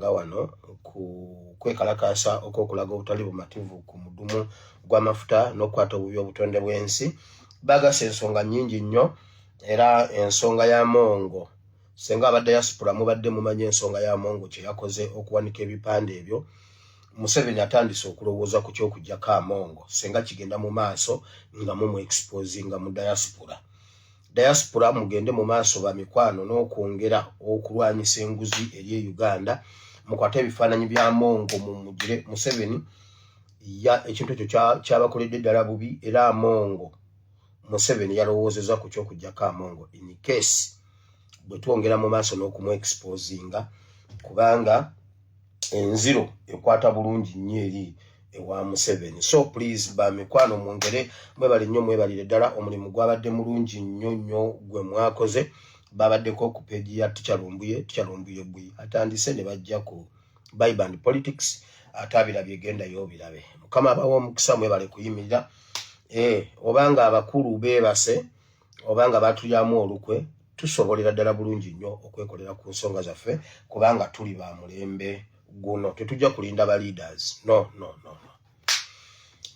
Iganga wano ku kwekalakaasa okw'okulaga obutali bumativu ku mudumu gw'amafuta n'okukwata obubi obutonde bw'ensi. Bagasa ensonga nnyingi nnyo era ensonga ya Mongo senga aba diaspora mubadde mumanyi ensonga ya Mongo kye yakoze okuwanika ebipande ebyo. Museveni atandise okulowooza ku ky'okuggyako Amongo senga kigenda mu maaso nga mumu exposinga mu diaspora. Diaspora mugende mu maaso ba mikwano n'okwongera okulwanyisa enguzi eri e Uganda, mukwate ebifaananyi bya Mongo mumugire Museveni ya ekintu ekyo kyabakoledde ddala bubi era Amongo Museveni yalowoozeza ku ky'okuggyako Amongo in case bwe twongera mu maaso n'okumu exposinga kubanga enziro ekwata bulungi nnyo eri ewa Museveni. So please ba mikwano mwongere mwebale nnyo mwebalire ddala omulimu gwabadde mulungi nnyo nnyo gwe mwakoze. Babaddeko ku page ya Teacher Lumbuye, Teacher Lumbuye bwi atandise ne bajja ku Bible and Politics ate abirabye gendayo obirabe. Mukama abawe omukisa mwebale kuyimirira. Obanga abakulu beebase obanga batulyamu olukwe tusobolera ddala bulungi nnyo okwekolera ku nsonga zaffe kubanga tuli ba mulembe guno, tetujja kulinda ba leaders. No, no, no, no.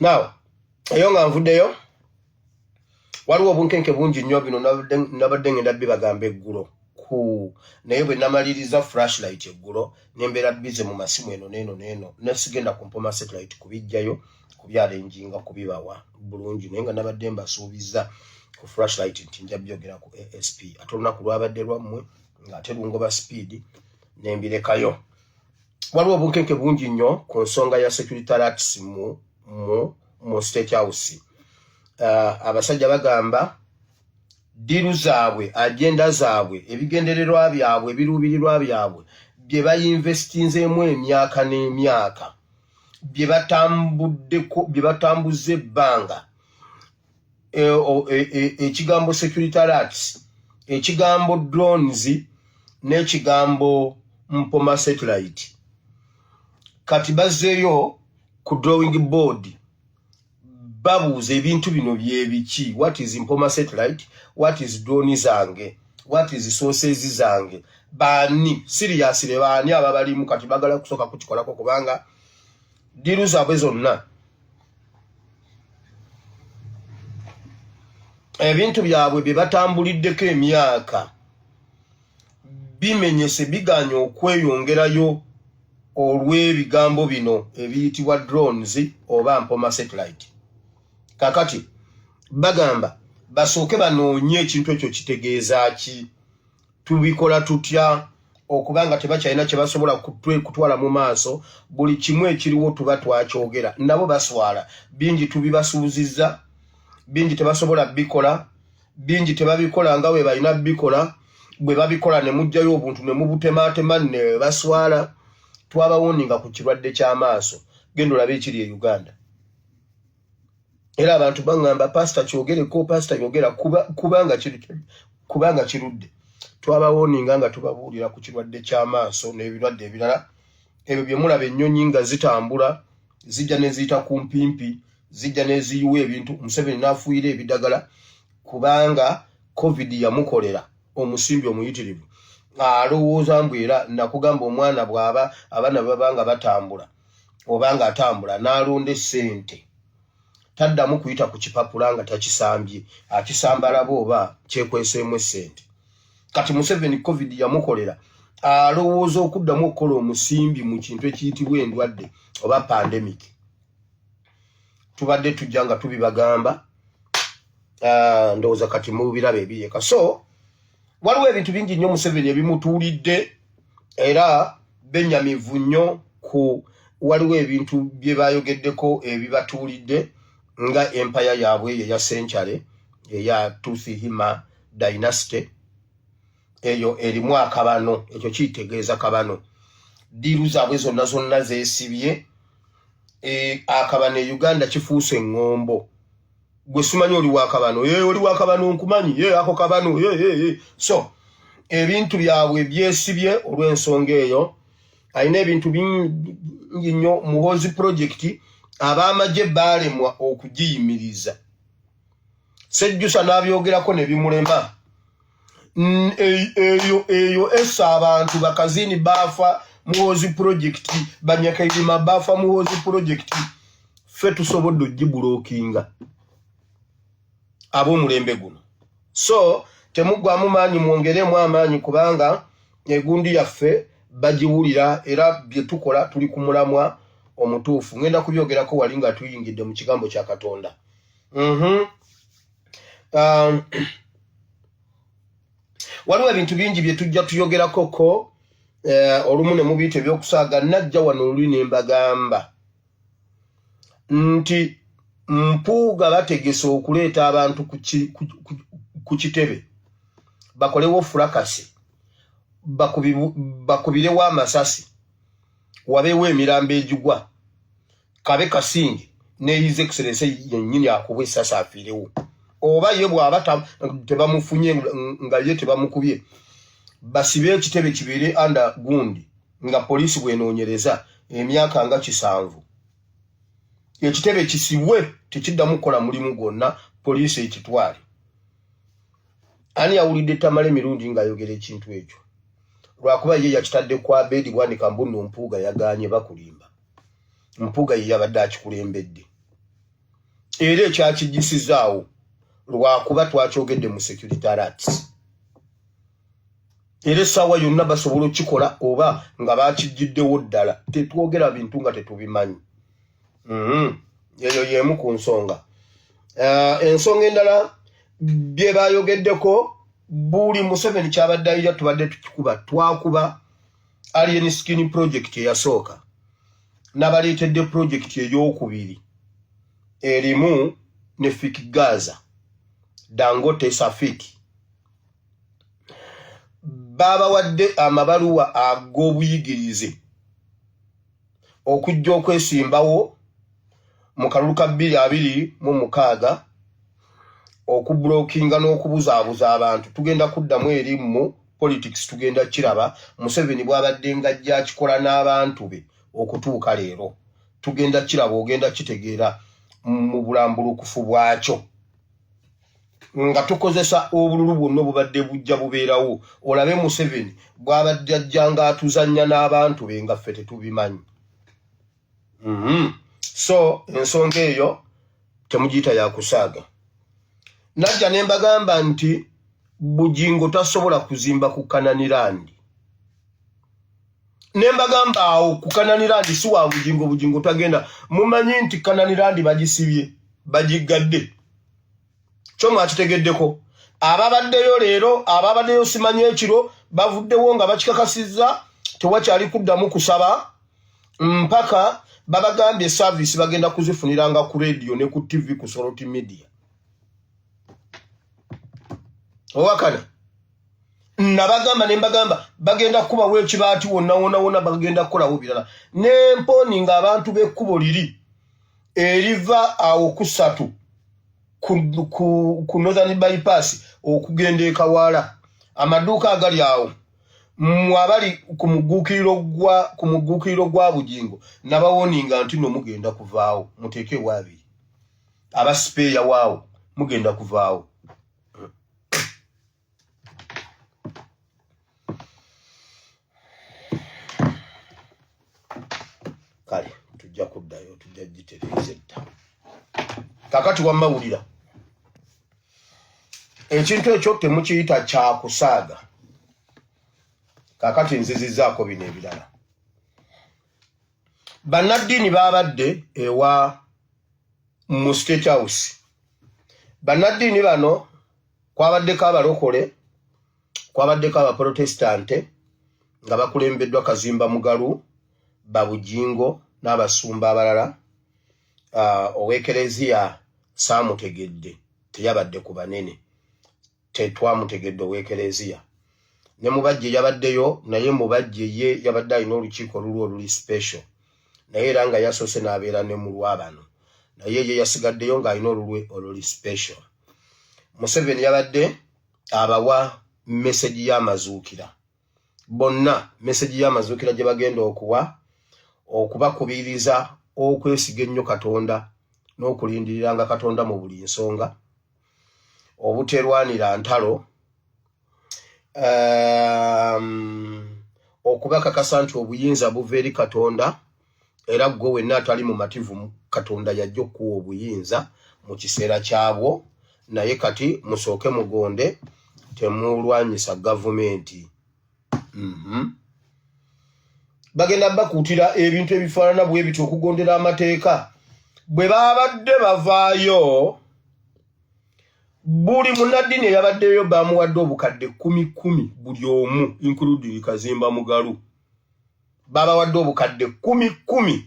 Now eyo nga nvuddeyo, waliwo obunkenke bungi nnyo bino nabadde ngenda bibagamba eggulo ku naye bwe namaliriza flashlight eggulo nembeera busy mu masimu eno neeno neeno nesigenda ku Mpoma satellite kubijjayo kubyarenjinga kubibawa bulungi, naye nga nabadde mbasuubiza ku flashlight nti nja byogera ku ASP ate olunaku lwabadde lwammwe ng'ate lungoba speed nembirekayo. Waliwo obunkenke bungi nnyo ku nsonga ya security alerts mu State House. Abasajja bagamba deal zaabwe, agenda zaabwe, ebigendererwa byabwe, ebiruubirirwa byabwe bye bayinvestinzeemu emyaka n'emyaka, bye batambuddeko, bye batambuza ebbanga, ekigambo security alerts, ekigambo drones n'ekigambo Mpoma satellite. Kati bazzeeyo ku drawing board babuuza ebintu bino byebiki. What is Mpoma satellite? What is drone zange? What is sources zange? Baani seriously, baani ababalimu? Kati bagala kusooka kukikolako kubanga deal zaabwe zonna, ebintu byabwe bye batambuliddeko emyaka bimenyese, biganye okweyongerayo olw'ebigambo bino ebiyitibwa drones oba Mpoma satellite. Kakati bagamba basooke banoonye ekintu ekyo kitegeeza ki, tubikola tutya, okubanga tebakyalina kye basobola kutwala mu maaso. Buli kimu ekiriwo tuba twakyogera nabo baswala, bingi tubibasuuzizza, bingi tebasobola bikola, bingi tebabikola nga bwe balina bikola. Bwe babikola ne mugjayo obuntu ne mubutemaatema ne baswala. Twabawooninga ku kirwadde ky'amaaso, genda olabe ekiri e Uganda. Era abantu baŋŋamba, pasita kyogereko, pasita yogera, kubanga kirudde. Twabawooninga nga tubabuulira ku kirwadde ky'amaaso n'ebirwadde ebirala ebyo bye mulaba, ennyonyi nga zitambula zijja ne ziyita ku mpimpi, zijja ne ziyiwa ebintu. Museveni n'afuuyira ebidagala kubanga COVID yamukolera omusimbi omuyitirivu, alowooza mbu era nakugamba omwana bw'aba abaana baba nga batambula oba nga atambula n'alonda essente taddamu kuyita ku kipapula nga takisambye, akisambalaba oba kyekweseemu essente. Kati Museveni COVID yamukolera, alowooza okuddamu okukola omusimbi mu kintu ekiyitibwa endwadde oba pandemic. Tubadde tujja nga tubibagamba, ndowooza kati mubiraba ebiyeka. So waliwo ebintu bingi nnyo Museveni ebimutuulidde era benyamivu nnyo ku waliwo ebintu bye bayogeddeko ebibatuulidde nga empire yaabwe eyo eya century eya Tutsi Hima dynasty, eyo erimu akabano, ekyo kiyitegeeza kabano. Deal zaabwe zonna zonna zeesibye akabano e Uganda kifuuse eŋŋombo. Gwe simanyi oli wakabano, oli wakabano, nkumanyi ako kabano. So ebintu byabwe byesibye olw'ensonga eyo. Alina ebintu bingi nnyo. Muhozi project ab'amagye baalemwa okugiyimiriza, Sejjusa n'abyogerako ne bimulema. Eyo essa abantu bakazini baafa Muhoozi project, banyakairima bafa Muhoozi project. Ffe tusobodde ogibulokinga ab'omulembe guno. So temuggwamu maanyi, mwongeremu amaanyi, kubanga egundi yaffe bagiwulira era bye tukola tuli ku mulamwa omutuufu. Ngenda kubyogerako wali nga tuyingidde mu kigambo kya Katonda. Waliwo ebintu bingi bye tujja tuyogerako ko olumu ne mubiyita ebyokusaaga. Najja wano luli ne mbagamba nti Mpuuga bategese okuleeta abantu ku kitebe bakolewo furakasi, bakubirewo amasasi, wabeewo emirambo egigwa, kabe Kasinge ne His Excellence yennyini akubwa essasi afiirewo, oba ye bw'aba tebamufunye nga ye tebamukubye, basibe ekitebe kibeere under gundi nga poliisi bwenoonyereza emyaka nga 70. Ekitebe kisibwe, tekiddamu kukola mulimu gwonna, poliisi ekitwale. Ani yawulidde Tamale Mirundi ng'ayogera ekintu ekyo? Lwakuba ye yakitadde ku Abedi Bwanika, mbu Mpuuga yagaanye. Bakulimba. Mpuuga ye yabadde akikulembedde, era ekyakigisizaawo lwakuba twakyogedde mu security alert. Era essaawa yonna basobola okukikola oba nga bakijjiddewo ddala. Tetwogera bintu nga tetubimanyi. Eyo y'emu ku nsonga. Ensonga endala bye bayogeddeko, buli Museveni kyabadde ayira tubadde tukikuba. Twakuba Alien Skin project eyasooka, nabaleetedde project eyokubiri erimu ne Fik Gaza, Dangote, Safik. Babawadde amabaluwa ag'obuyigirize okujja okwesimbawo mu kalulu ka 2026, okubulokinga n'okubuzaabuza abantu. Tugenda kuddamu eri mu politics, tugenda kiraba Museveni bw'abadde ng'ajja akikola n'abantu be okutuuka leero. Tugenda kiraba, ogenda kitegeera mu bulambulukufu bwakyo nga tukozesa obululu bwonna obubadde bujja bubeerawo, olabe Museveni bw'abadde ajja ng'atuzannya n'abantu be nga ffe tetubimanyi. So ensonga eyo temugiyita yakusaaga. Najja ne mbagamba nti Bugingo tasobola kuzimba ku Canaan land, ne mbagamba awo ku Canaan land si wa Bugingo. Bugingo tagenda. Mumanyi nti Canaan land bagisibye, bagiggadde? Kyo mwakitegeddeko? Ababaddeyo leero, ababaddeyo simanyi ekiro, bavuddewo nga bakikakasizza, tewakyali kuddamu kusaba mpaka babagambye service bagenda kuzifuniranga ku radio ne ku TV, ku Soroti Media. Owakana nabagamba ne mbagamba bagenda kukubawo ekibaati wonna wonna wonna, bagenda kukolawo birala nemponi ng'abantu b'ekkubo liri eriva awo kusatu ku Northern Bypass okugenda e Kawaala, amaduuka agali awo, mmwe abali ku muguukiriro gwa Bugingo, nabawoninga nti no mugenda kuvaawo, muteeke abiri abasipeeya waawo, mugenda kuvaawo. Kale tujja kuddayo, tujja gitereeza edda. Kakati wammawulira ekintu ekyo temukiyita kyakusaaga. Kakati nzizizaako bino ebirala. Bannaddiini babadde ewa mu State House. Bannaddiini bano kwabaddeko abalokole, kwabaddeko abaprotestante nga bakulembeddwa Kazimba Mugalu, Babujingo n'abasumba abalala. Owekereziya saamutegedde, teyabadde ku banene, tetwamutegedde owekereziya. Ne Mubajje yabaddeyo, naye Mubajje ye yabadde alina olukiiko olulwo oluli special, naye era nga yasoose n'abeera ne mulwabano, naye ye yasigaddeyo ng'alina olulwe oluli special. Museveni yabadde abawa message y'amazuukira bonna, message y'amazuukira gye bagenda okuwa, okubakubiriza okwesiga ennyo Katonda n'okulindiriranga Katonda mu buli nsonga, obuterwanira ntalo, Okubakakasa nti obuyinza buva eri Katonda, era ggwe wenna atali mumativu Katonda yajja okukuwa obuyinza mu kiseera kyabwo, naye kati musooke mugonde, temulwanyisa gavumenti. Bagenda bakuutira ebintu ebifaanana bwe bityo okugondera amateeka. Bwe babadde bavaayo, buli munnaddiini eyabaddeyo bamuwadde obukadde kumi kumi buli omu, including Kazimba Mugalu, babawadde obukadde kumi kumi.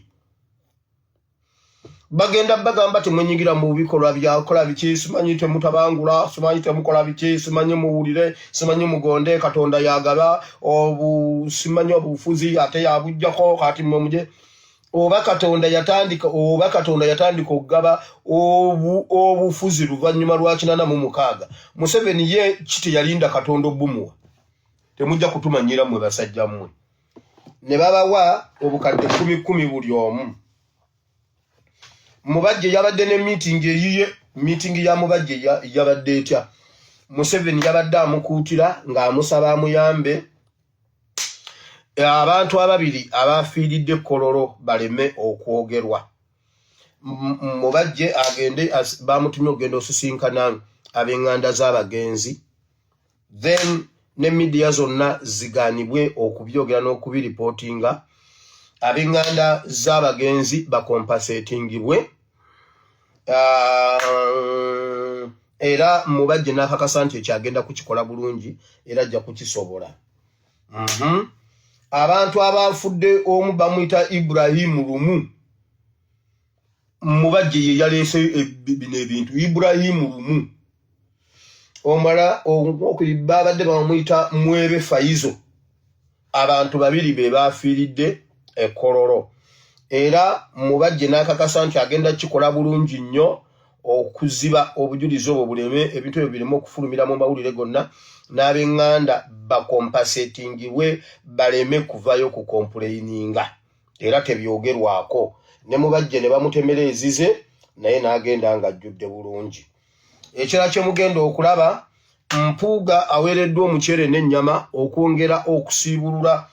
Bagenda bagamba temwenyigira mu bikolwa byakola biki, simanyi temutabangula, simanyi temukola biki, simanyi muwulire, simanyi mugonde, Katonda yagaba obu simanyi obufuzi ate yabujjako, kati mmwe muje. Oba Katonda yatandika, oba Katonda yatandika okugaba obufuzi luvannyuma lwa 86, Museveni ye ki teyalinda Katonda obumuwa? Temujja kutumanyira mmwe basajja mmwe. Ne babawa obukadde kumi kumi buli omu. Mubajje yabadde ne meeting eyiye. Meeting ya Mubajje yabadde etya? Museveni yabadde amukuutira ng'amusaba amuyambe abantu ababiri abafiiridde Kololo baleme okwogerwa. Mubajje agende, bamutumye okugenda osisinkana ab'eŋŋanda z'abagenzi, then ne media zonna zigaanibwe okubyogera n'okubiripootinga, ab'eŋŋanda z'abagenzi bacompensatingibwe. Era Mubajje n'akakasa nti ekyo agenda kukikola bulungi era ajja kukisobola. Abantu abafudde, omu bamuyita Ibrahimu Lumu. Mubajje ye yaleese bino ebintu. Ibrahimu Lumu, omala owokubiri babadde bamuyita Mwebe Faizo. Abantu babiri be bafiiridde ekololo, era Mubajje n'akakasa nti agenda kikola bulungi nnyo okuziba obujulizi obwo buleme, ebintu ebyo bireme okufulumira mu mawulire gonna, n'ab'eŋŋanda bacompensatingibwe baleme kuvayo kucomplaininga, era tebyogerwako. Ne Mubajje ne bamutemera ezize, naye n'agenda ng'ajjudde bulungi. Ekirala kye mugenda okulaba, Mpuuga aweereddwa omuceere n'ennyama okwongera okusiibulula,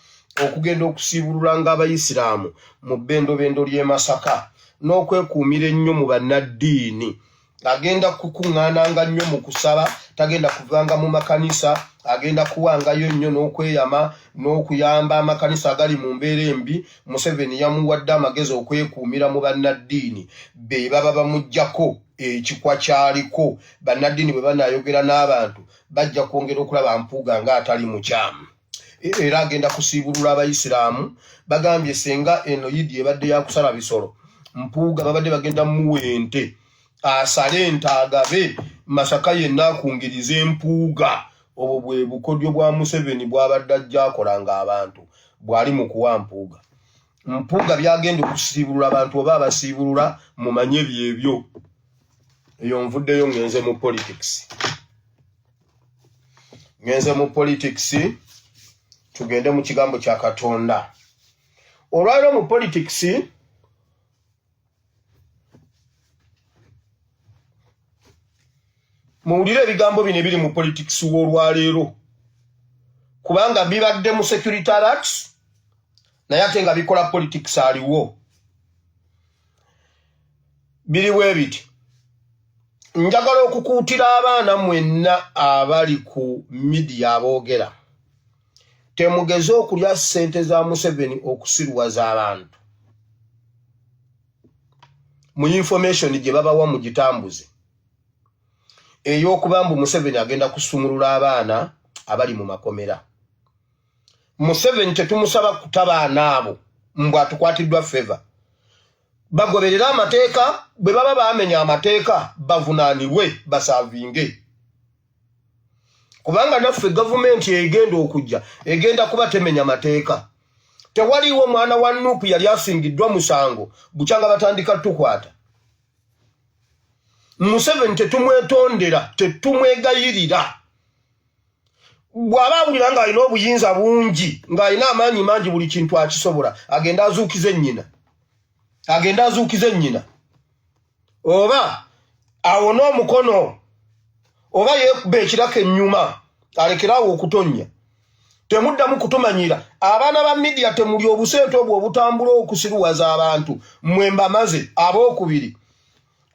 okugenda okusiibulula ng'abayisiraamu mu bbendobendo ly'e Masaka n'okwekuumira ennyo mu bannaddiini. Agenda kukuŋŋaananga nnyo mu kusaba, tagenda kuvanga mu makanisa, agenda kuwangayo nnyo n'okweyama n'okuyamba amakanisa agali mu mbeera embi. Museveni yamuwadde amagezi okwekuumira mu bannaddiini be baba bamuggyako ekikwa kyaliko. Bannaddiini bwe banaayogera n'abantu bajja kwongera okulaba Mpuuga ng'atali mukyamu, era agenda kusiibulula abayisiraamu. Bagambye senga eno Yidi ebadde yakusala bisolo, Mpuuga babadde bagenda muwa ente asale ente agabe Masaka yenna akungiriza empuuga. Obwo bwe bukodyo bwa Museveni bwabadde ajja akola ng'abantu bw'ali mu kuwa Mpuuga. Mpuuga byagenda okusiibulula abantu oba abasiibulula mumanye byebyo. Eyo nvuddeyo ngenze mu politics, ngenze mu politics. Tugende mu kigambo kya Katonda olwaliro mu politics. Muwulire ebigambo bino ebiri mu politics w'olwaleero, kubanga bibadde mu security alert, naye ate nga bikola politics aliwo. Biri bwe biti: njagala okukuutira abaana mwenna abali ku media aboogera, temugeze okulya ssente za Museveni okusiruwaza abantu mu information gye babawa mugitambuze ey'okuba mbu Museveni agenda kusumulula abaana abali mu makomera. Museveni tetumusaba kuta baana abo mbw atukwatiddwa favor. Bagoberere amateeka, bwe baba bamenya amateeka bavunaanibwe, baservinge, kubanga naffe gavumenti egenda okujja egenda kuba temenya mateeka. Tewaliiwo mwana wa NUP yali asingiddwa musango bukyanga batandika tukwata. Museveni tetumwetondera, tetumwegayirira. Bw'aba awulira ng'alina obuyinza bungi, ng'alina amaanyi mangi, buli kintu akisobola, agenda azuukize nnyina, agenda azuukize nnyina, oba awone omukono, oba yeekuba ekiraka ennyuma, alekeraawo okutonnya. Temuddamu kutumanyira abaana ba media, temuli obusente obwo obutambula okusiruwaza abantu. Mwe mbamaze. Abookubiri,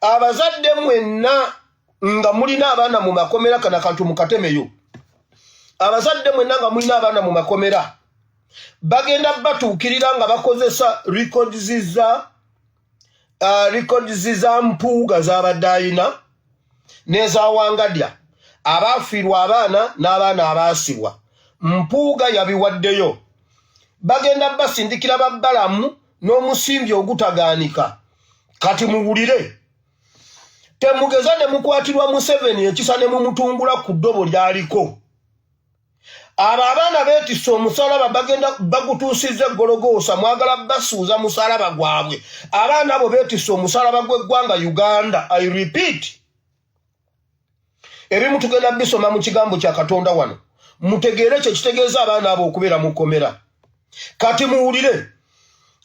abazadde mwenna nga mulina abaana mu makomera, kana kantu mukatemeyo. Abazadde mwenna nga mulina abaana mu makomera, bagenda batuukirira nga bakozesa records za Mpuuga z'abadde ayina n'ezawangadya abaafiirwa abaana n'abaana abaasibwa. Mpuuga yabiwaddeyo. Bagenda basindikira babbalamu n'omusimbi ogutagaanika. Kati muwulire, temugeza ne mukwatirwa Museveni ekisa ne mumutungula ku ddobo ly'aliko. Abo abaana beetisse omusalaba, bagenda bagutuusizza eggologoosa. Mwagala basuuza musalaba gwabwe. Abaana abo beetisse omusalaba gw'eggwanga Uganda. I repeat, ebimu tugenda bisoma mu kigambo kya Katonda wano, mutegeere kye kitegeeza abaana abo okubeera mu kkomera. Kati muwulire,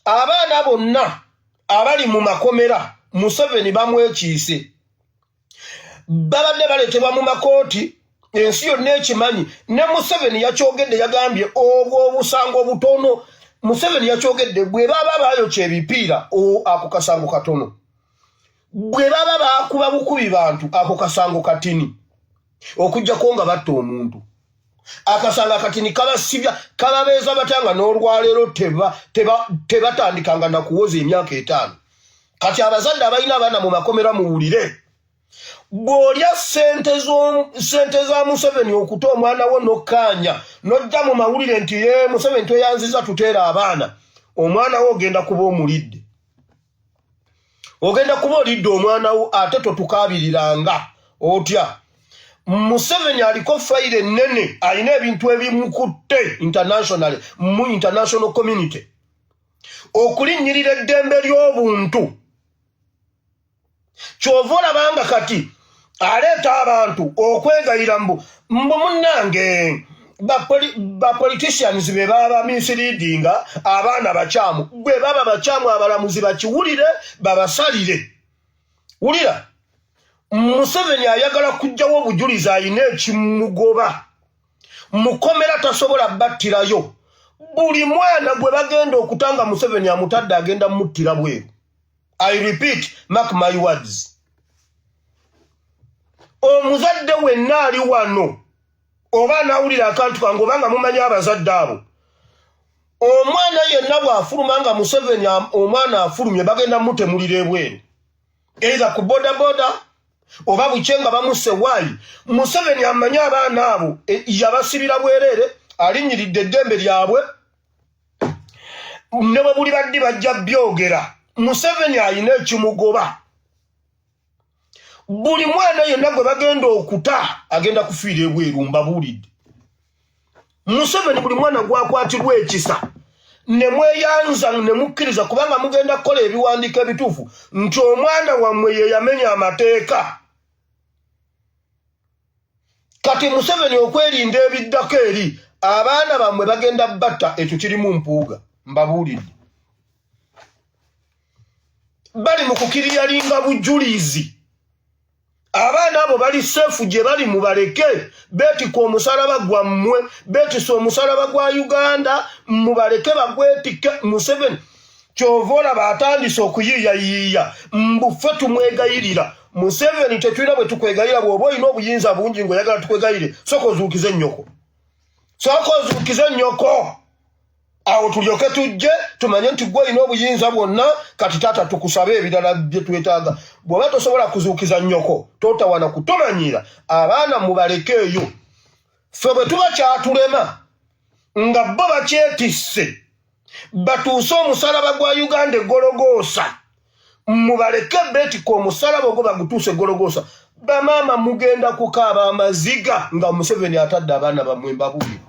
abaana bonna abali mu makomera, Museveni bamwekiise. Babadde baleetebwa mu makooti, ensi yonna ekimanyi, ne Museveni yakyogedde. Yagambye obwo obusango butono. Museveni yakyogedde, bwe baba baayokya ebipiira, ako kasango katono. Bwe baba bakuba bukubi bantu, ako kasango katini, okugjako nga batta omuntu. Akasango akatini kabasibya, kababeeza batya nga n'olwaleero tebatandikanga nakuwoza emyaka 5. Kati abazadde abalina abaana mu makomera, muwulire, bw'olya sente za Museveni okuta omwana wo, nokkaanya n'ojja mu mawulire nti ye Museveni tweyanziza tuteera abaana, omwana wo ogenda kuba omulidde, ogenda kuba olidde omwana wo. Ate totukaabiriranga otya. Museveni aliko fayiro ennene, alina ebintu ebimukutte internationally, mu international community, okulinnyirira eddembe ly'obuntu. Kyova olabanga kati aleeta abantu okwegayira mbu munnange ba politicians be baba misleadinga abaana bakyamu. Bwe baba bakyamu, abalamuzi bakiwulire, babasalire. Wulira, Museveni ayagala kugjawo obujulizi, ayina ekimugoba mukomera, tasobola battirayo. Buli mwana gwe bagenda okutanga, Museveni amutadde, agenda muttira bweru. I repeat, mark my words, omuzadde wenna ali wano oba anaawulira akantu kange, obanga mumanyi abazadde abo, omwana yenna bw'afuluma nga Museveni omwana afulumye, bagenda mutemulira ebweru, either ku bodaboda oba bukye nga bamusse. Waayi Museveni amanyi abaana abo yabasibira bwereere, alinnyiridde eddembe lyabwe, ne bwe buli baddi bajja byogera. Museveni ayina ekimugoba. Buli mwana yenna gwe bagenda okuta agenda kufiira ebweru. Mbabuulidde, Museveni buli mwana gwakwatirwa ekisa ne mweyanza ne mukkiriza, kubanga mugenda kukola ebiwandiiko ebituufu nti omwana wammwe ye yamenya amateeka. Kati Museveni okwerinda ebiddako eri abaana bammwe, bagenda batta. Ekyo kirimu Mpuuga. Mbabuulidde, bali mu kukiriyalinga bujulizi. Abaana abo bali safe gye bali, mubaleke beetika omusalaba gwammwe, beetisa omusalaba gwa Uganda, mubaleke bagwetike. Museveni kyova olaba atandise okuyiiyayiiya mbu ffe tumwegayirira. Museveni, tetulina bwe tukwegayira. Bw'oba olina obuyinza bungi ng'oyagala tukwegayire, sooka ozuukize ennyoko, sooka ozuukize ennyoko, awo tulyoke tujje tumanye nti gwe olina obuyinza bwonna. Kati taata, tukusabe ebirala bye twetaaga. Bw'oba tosobola kuzuukiza nnyoko, totawana kutumanyira. Abaana mubaleke eyo. Ffe bwe tuba kyatulema nga bo bakyetisse batuuse omusalaba gwa Uganda egologoosa, mubaleke beetika omusalaba ogwo bagutuuse egologoosa. Bamaama, mugenda kukaaba amaziga nga Museveni atadde abaana bammwe. Mbabuulira,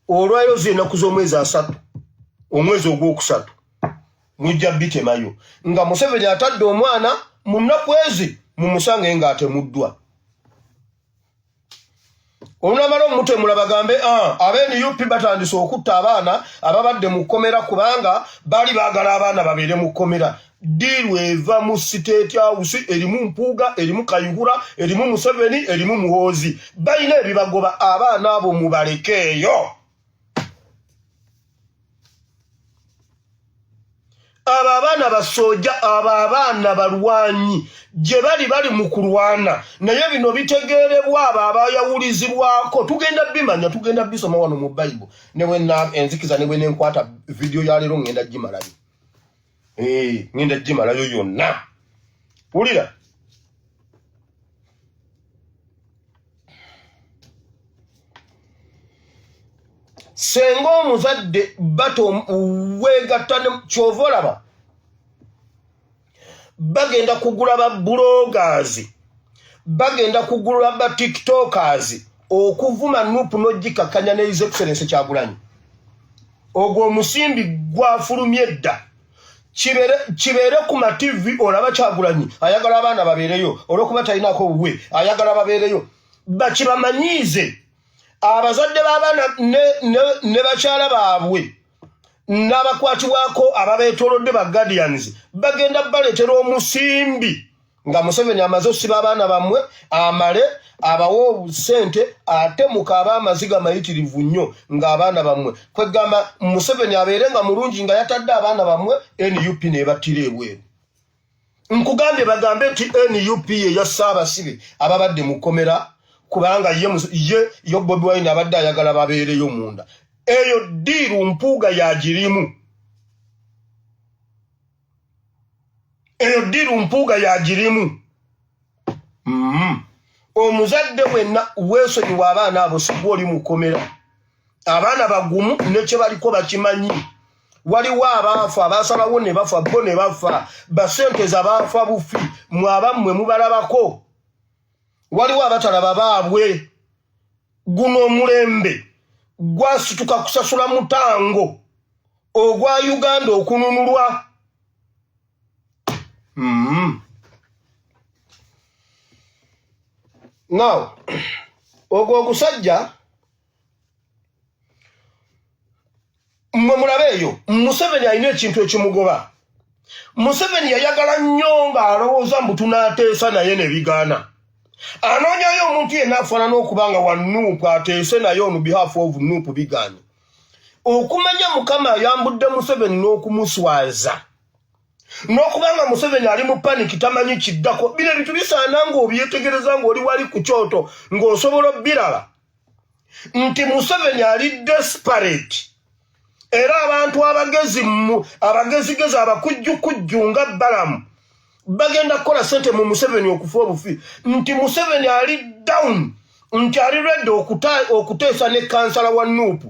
olwaleero z'enaku z'omwezi 30, omwezi ogwokusatu, mujja bitemayo nga Museveni atadde omwana. Mu nnaku ezi mumusange ng'atemuddwa. Olunamala omutemula, bagambe, "Ah, aba NUP batandise okutta abaana ababadde mu kkomera kubanga baali baagala abaana babeere mu kkomera." Deal eva mu State House, erimu Mpuuga, erimu Kayihura, erimu Museveni, erimu Muhoozi. Balina ebibagoba. Abaana abo mubalekeeyo. Abo abaana basooja, abo abaana balwanyi, gye bali bali mu kulwana, naye bino bitegeerebwa abo abayawulizibwako. Tugenda bimanya, tugenda bisoma wano mu Bayibuli. Ne bwe enzikiza ne bwe nenkwata vidiyo ya leero, ngenda gimalayo, ngenda gimalayo yonna. Wulira, senga omuzadde bato weegatta, kyova olaba bagenda kugula ba bloggers, bagenda kugula ba TikTokers okuvuma NUP n'ogikakkanya ne His Excellence Kyagulanyi. Ogwo omusimbi gwafulumye dda, kibeere ku mativi. Olaba Kyagulanyi ayagala abaana babeereyo, olwokuba talinako wuwe, ayagala babeereyo, bakibamanyiize abazadde b'abaana ne bakyala baabwe n'abakwatibwako ababeetoolodde ba guardians. Bagenda baleetera omusimbi nga Museveni amaze osiba abaana bammwe, amale abawe obusente, ate mukaaba amaziga mayitirivu nnyo ng'abaana bammwe. Kwegamba Museveni abeere nga mulungi nga yatadde abaana bammwe, NUP nebattira ebweru. Nkugambye, bagambe nti NUP ye yassa abasibe ababadde mu kkomera, kubanga ye yo Bobi Wine abadde ayagala babeereyo munda. Eyo deal Mpuuga yagirimu, eyo deal Mpuuga yagirimu. Omuzadde wenna weesonyiwa abaana abo, sigwa oli mukomera. Abaana bagumu, nekye baliko bakimanyi. Waliwo abaafa, abasalawo ne bafa, bo ne bafa, basenteza baafa bufi. Mwe abammwe mubalabako, waliwo abatalaba baabwe. Guno omulembe gwasituka kusasula mutango ogwa Uganda okununulwa. Now ogwo ogusajja mmwe mulabe eyo. Museveni alina ekintu ekimugoba. Museveni yayagala nnyo ng'alowooza mbu tunaateesa naye ne bigaana. Anoonyayo omuntu yenna afaanana okuba nga wa NUP ateese naye on behalf of NUP, bigaanye. Okumanya Mukama ayambudde Museveni n'okumuswaza n'okubanga Museveni ali mu panic, tamanyi kiddako. Bino ebintu bisaana ng'obyetegereza ng'oli wali ku kyoto, ng'osobola obbiraba nti Museveni ali desperate. Era abantu abagezi, abagezigezi, abakujjukujju nga Balamu bagenda kukola sente mu Museveni okufa obufi, nti Museveni ali down, nti ali ready okuteesa ne kansala wa NUP.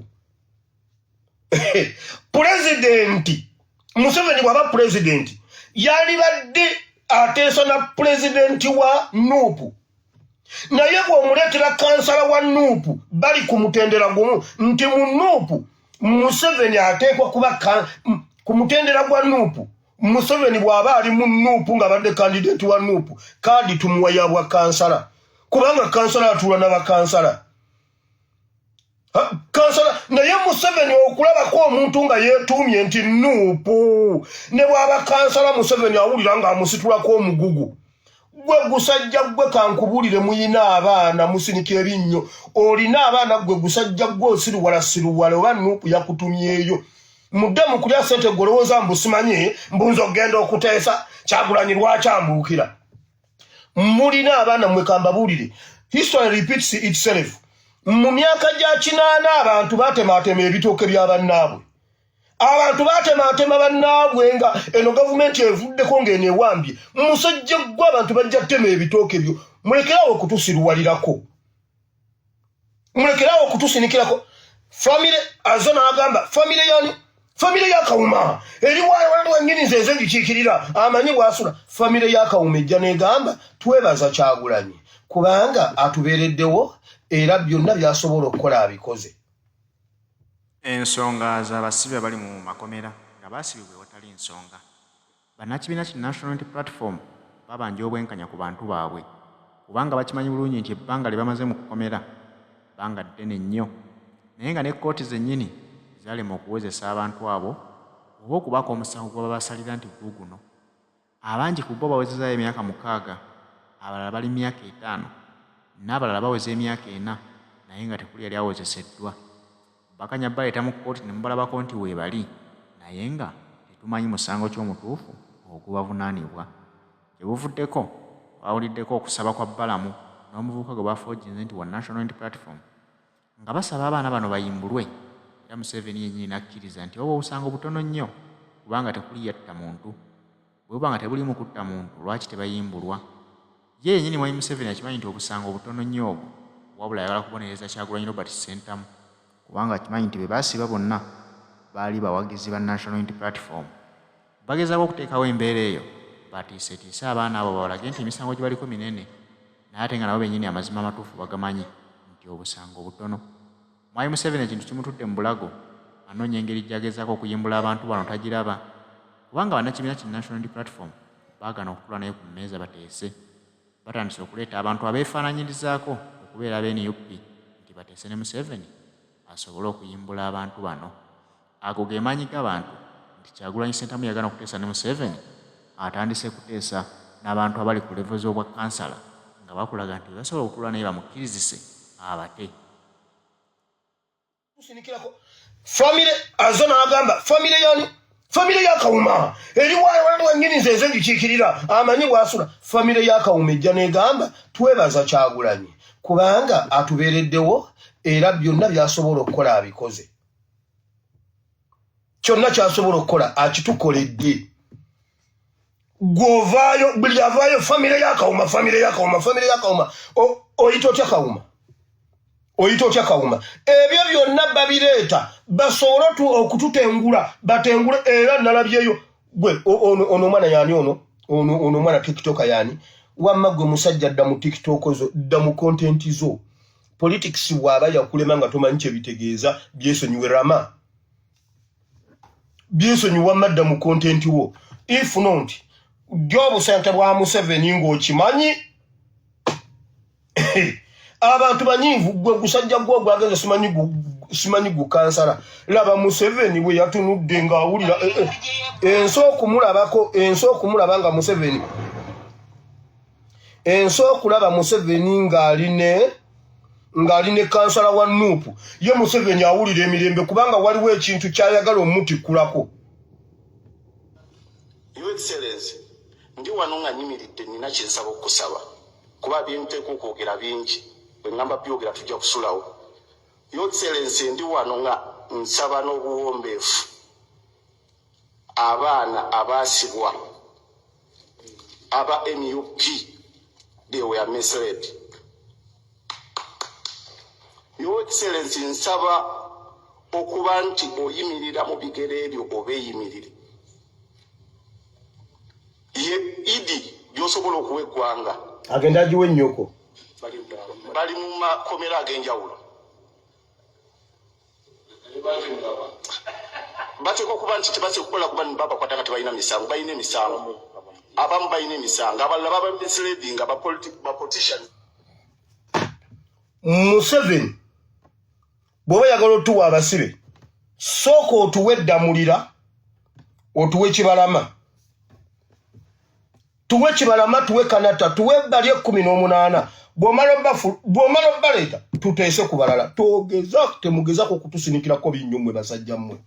Pulezidenti Museveni bw'aba pulezidenti, yalibadde ateesa na pulezidenti wa NUP, naye bw'omuleetera kansala wa NUP bali ku mutendera gumu, nti mu NUP Museveni ateekwa kuba ku mutendera gwa NUP. Museveni bw'aba ali mu NUP nga badde candidate wa NUP, kaadi tumuwa ya bwa kansala, kubanga kansala atuula n'abakansala kansala. Naye Museveni okulabako omuntu nga yeetuumye nti NUP, ne bw'aba kansala, Museveni awulira ng'amusitulako omugugu. Gwe gusajja gwe, kankubuulire, muyina abaana, musinika ebinnyo, olina abaana. Gwe gusajja gwe osiruwala siruwala, oba NUP yakutumyeyo mudde mu kulya sente. Gwe olowooza mbu simanyi mbunza okugenda okuteesa Kyagulanyi, lwaki ambuukira? Mulina abaana mmwe. Kambabuulire, history repeats itself. Mu myaka gya 80 abantu batematema ebitooke bya bannaabwe, abantu batematema bannaabwe nga eno gavumenti evuddeko ng'eno ewambye. Musajja gwe, abantu bajja ttema ebitooke byo. Mulekerawo okutusiruwalirako, mulekerawo okutusinikirako. Famire azo n'agamba famire yani, famire ya Kawuma eri wanyini, nze nze ngikiikirira, amanyi bwasula. Famire ya Kawuma ejja n'egamba, twebaza Kyagulanyi kubanga atubeereddewo, era byonna byasobola okukola abikoze. Ensonga z'abasibe abali mu makomera nga baasibibwa ewatali nsonga. Bannakibiina ki National Unity Platform babanja obwenkanya ku bantu baabwe, kubanga bakimanyi bulungi nti ebbanga lye bamaze mu kkomera bbanga ddene nnyo, naye nga ne kkooti zennyini zaalema okuwozesa abantu abo oba okubaako omusango gwe babasalira nti guuguno. Abangi ku bo bawezezaayo emyaka mukaaga, abalala bali mu myaka etaano n'abalala baweza emyaka ena naye nga tekuli yali awozeseddwa. Bakanya baleeta mu kkooti ne mubalabako nti weebali naye nga tetumanyi musango ki omutuufu ogubavunaanibwa. Gye buvuddeko twawuliddeko okusaba kwa Balamu n'omuvubuka gwe bafoojinze nti wa National Unity Platform nga basaba abaana bano bayimbulwe era Museveni yennyini n'akkiriza nti obwo obusango butono nnyo kubanga tekuli yatta muntu. Bwe buba nga tebuliimu kutta muntu lwaki tebayimbulwa? Ye yennyini Mwami Museveni akimanyi nti obusango butono nnyo obwo wabula ayagala kubonereza Kyagulanyi Robert Ssentamu kubanga akimanyi nti be baasiba bonna baali bawagizi ba National Unity Platform. Bagezaako okuteekawo embeera eyo batiisetiise abaana abo babalage nti emisango gye baliko minene naye ate nga nabo bennyini amazima amatuufu bagamanyi nti obusango butono. Mwami Museveni ekintu kimutudde mu bulago anoonya engeri gy'agezaako okuyimbula abantu bano tagiraba kubanga bannakibiina ki National Unity Platform baagaana okutuula naye ku mmeeza bateese. Batandise okuleeta abantu abeefaananyirizaako okubeera aba nup nti bateese ne Museveni asobole okuyimbula abantu bano. Ago ge maanyi g'abantu nti Kyagulanyi Ssentamu yagaana okuteesa ne Museveni atandise kuteesa n'abantu abali ku level z'obwa kkansala nga bakulaga nti bebasobola okutuula naye bamukkirizise abate. Tusinikirako famire azo n'agamba famire yani famire ya Kawuma eri wali wenyini nze nze ngikiikirira amanyi bwasula famire ya Kawuma ejja n'egamba twebaza Kyagulanyi kubanga atubeereddewo era byonna by'asobola okukola abikoze kyonna kyasobola okukola akitukoledde gwovaayo buli avaayo famire ya Kawuma famire ya Kawuma famire ya Kawuma oyita otya Kawuma oyita otya Kawuma ebyo byonna babireeta basobole okututengula batengule era nalabyeyo gwe ono ono omwana yani ono ono ono omwana tiktoka yani wamma gwe musajja dda mu tiktok zo dda mu content zo politics bw'aba yakulema nga tomanyi kyebitegeeza byesonyiwe rama byesonyiwe wamma dda mu content wo if not dya obusente bwa Museveni ng'okimanyi abantu banyiivu gwe gusajja gwo gwagenze simanyi gukansala laba Museveni bwe yatunudde ng'awulira eh, eh, ensi okumulabako ensi okumulaba nga Museveni ensi okulaba Museveni ng'ali ne ng'ali ne kansala wa Nuupu ye Museveni awulira emirembe kubanga waliwo ekintu ky'ayagala omutikkulako. Your Excellency, ndi wano nga nyimiridde nina kyensaba okukusaba kuba byenteekwa okwogera bingi bwe ŋŋamba byogera tujja kusulawo. Your Excellency, ndi wano nga nsaba n'obuwombeefu abaana abaasibwa aba NUP they were misled. Your Excellency, nsaba okuba nti oyimirira mu bigere ebyo obeeyimirire ye idi gy'osobola okuwa eggwanga agenda agiwa ennyoko bali mu makomera ag'enjawulo bateekwa okuba nti tebateekwa kukola kuba babakwata nga tebalina misango balina emisango abamu balina emisango abalala baba misleading aba politicians. Museveni bw'oba oyagala otuwa abasibe sooka otuwe eddamulira otuwe kibalama tuwe kibalama tuwe kanata tuwe bali 18 bw'omala obbaleeta tuteese ku balala togeza temugezako kutusinikirako binnyo mmwe basajja mmwe.